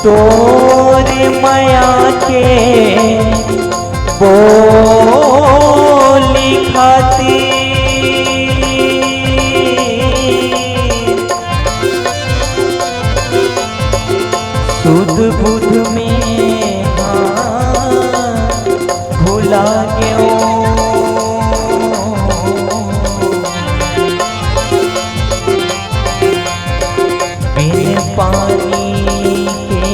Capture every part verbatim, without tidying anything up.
तोरे मया के बोली खातिर सुध बुध में हाँ भुला गेंव। बिन पानी के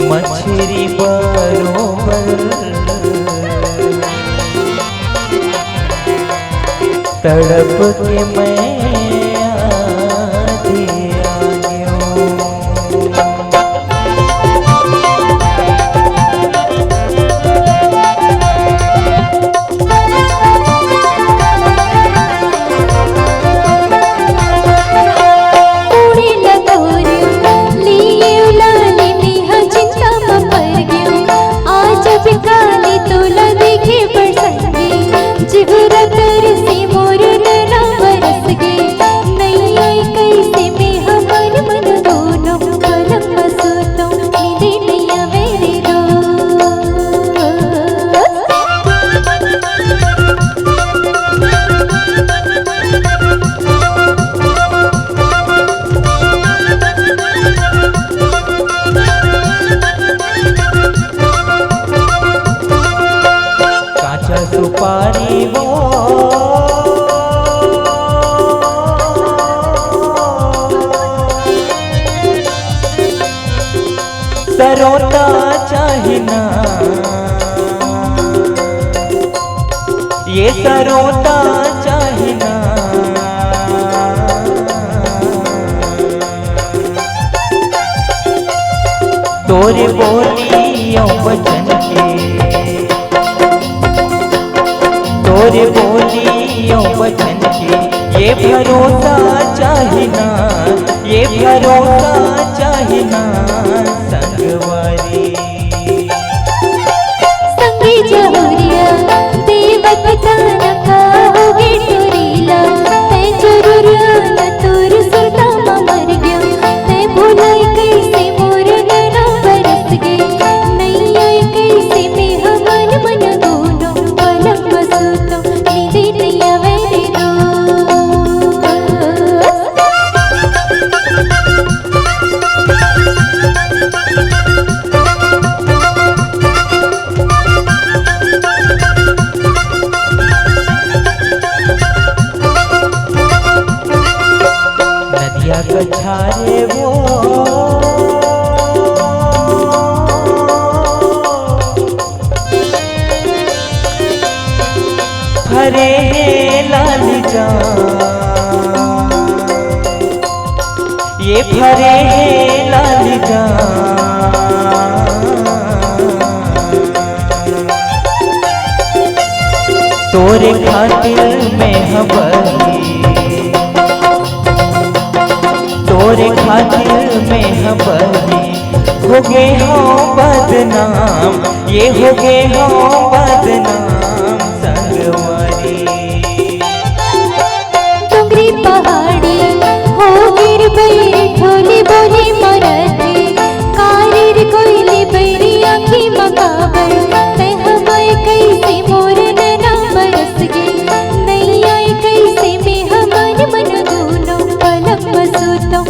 मछरी बरोबर तड़प के मैं आगे आ गेंव। काचा सुपारी वो सरोता चाही ना, ये सरोता चाही ना। तोरे बोली अउ बचन के, तोरे बोली अउ बचन के ये भरोसा चाही ना, ये भरोसा चाही ना संगवारी। संगी जहुरिया देवत ताना का होगे टुरीला, तैं जरूर आना तोर सुरता म मर गया, तैं भुलाई कइसे मोर नैना बरस गे, नैया कइसे में हमन मन दोनों पलंग म सुतो, नींदे नैया वेरे दो। नदिया कछारे वो फरे हे लाली जान, ये फरे हे लाली जान। तोरे खातिर मैं हबरी, तोरे खातिर मैं हबरी, होगे हौं बदनाम, ये होगे हौं बदनाम संगवारी। डोंगरी पहाड़ी हो गिर बई, ढोली बोली मरथे, कारिर कोइली बइरी आँखी म काबर, तैं हमय कइसे मोर नैना बरस गे, नैया कइसे में हमन मन दूनों पलंग म सुतों।